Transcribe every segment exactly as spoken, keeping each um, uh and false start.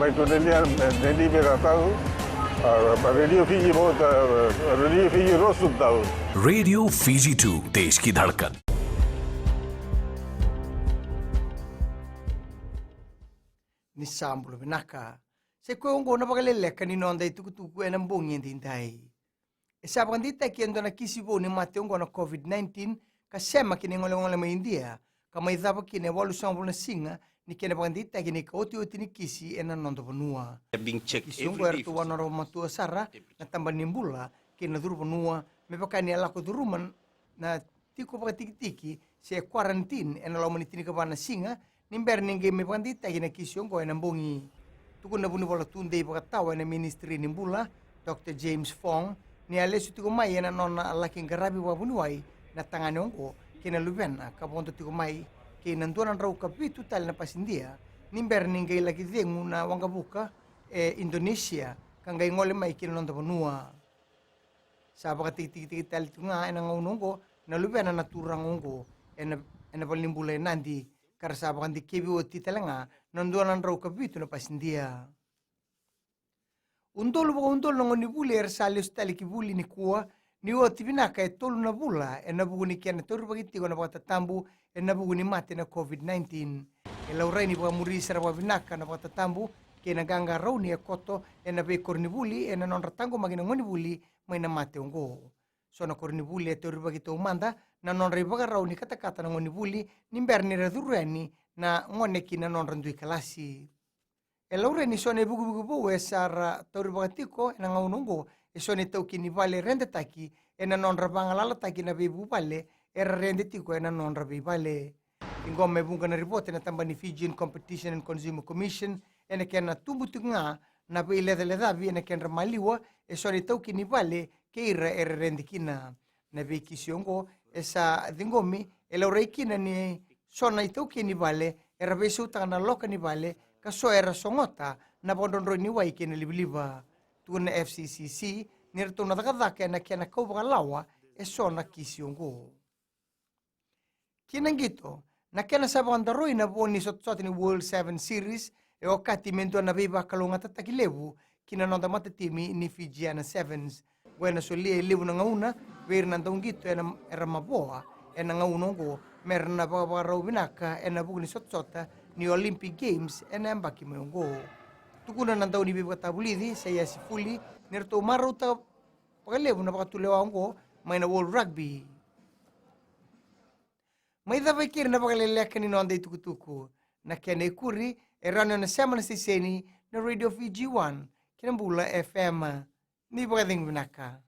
Mai tu nenia, neni me ka tau, a, pa Radio Fiji mo ta, Radio Fiji rosu tau. Radio Fiji two, देश की धड़कन. Ni sa bula vinaka. Sa i koya oqo na vakaleleka ni noda itukutuku ena bogi edaidai. E sa vakadeitaki e dua na kisi vou ni mate oqo na COVID nineteen ka sema ki na igolegole mai Idia, ka mai cava kina e walusagavulu na siga ni kena vakadeitaki ni ikaotioti ni kisi ena noda vanua. Kisi oqo eratou a nodra vamatua sara na tabana ni bula kei na curu vanua me vaka ni a lako curuma na tiko vakatikitiki se quarantine ena loma ni tinikava na siga ni bera ni qai mai vakadeitaki na kisi oqo ena bogi. Tukuna na vunivola tudei vakatawa ena ministry ni bula, Doctor James Fong, ni a lesu tiko mai ena nona laki qaravi vakavuniwai na tagane oqo kei na luvena ka vodo tiko mai kei na dua na drau ka vitu tale na pasidia ni bera ni qai laki cegu na waqavuka e Indonesia ka qai gole mai ki na noda vanua. Sa vakatikitikitaki tale tiko ga ena gauna oqo na luvena na turaga oqo ena, ena valenibula e Nadi, ka ra sa vakadikevi oti tale ga na dua na drau ka vitu na pasidia. Udolu vakaudolu na gonevuli era sa lesu tale ki vuli nikua ni oti vinaka e tolu na vula ena vuku ni kena taurivaki tiko na vakatatabu ena vuku ni mate na COVID nineteen. E laurai ni vakamuri sara vakavinaka na vakatatabu kei na qaqarauni e koto ena veikoronivuli ena nodra taqomaki na gonevuli mai na mate oqo. So na koronivuli e taurivaki taumada na nodra ivakarau ni katakata na gonevuli ni bera ni ra curu yani na gone ki na nodra dui kalasi. E laurai ni so na ivukivuki vou e sa ra taurivaka tiko ena gauna oqo e so na itaukei ni vale redetaki ena nodra vagalalataki na veivuvale era rede tiko ena nodra veivale. Ciqoma e vuqa na ripote na tabana ni Fijian Competition and Consumer Commission ena kena tubu tiko ga na veilecalecavi ena kedra maliwa e so na itaukei ni vale kei ira era rede kina. Na veikisi oqo e sa ciqomi e laurai kina ni so na itaukei ni vale era veisautaka na loka ni vale ka so era sogota na vakadrodroi ni wai kei na livaliva. Tukuna na F C C C ni ratou na cakacaka ena kena kau vakalawa e so na kisi oqo. Ki na qito, na kena sa vakadaroi na vo ni sotasota ni World Sevens Series e okati me dua na veivakalougatataki levu ki na noda matatimi ni Fijiana Sevens. Oqo ena solia e levu na gauna vei ira na dauqito ena, era mavoa ena gauna oqo me ra na vakavakarau vinaka ena vuku ni sotasota ni Olympic Games ena yabaki mai oqo. Tukuna na dauniveivakatavulici Saiya Sifuli ni ratou marautaka vakalevu na vakatulewa oqo mai na World Rugby. Mai cava e keri na vakaleleka ni noda itukutuku. Na kena ikuri e rawa ni o na sema na siteseni na Radio Fiji One kei na Bula F M. Ni vakacegu vinaka.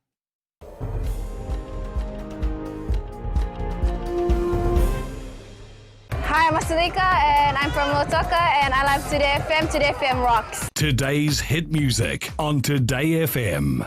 Hi, I'm Asalika and I'm from Lautoka and I love Today F M. Today F M rocks. Today's hit music on Today F M.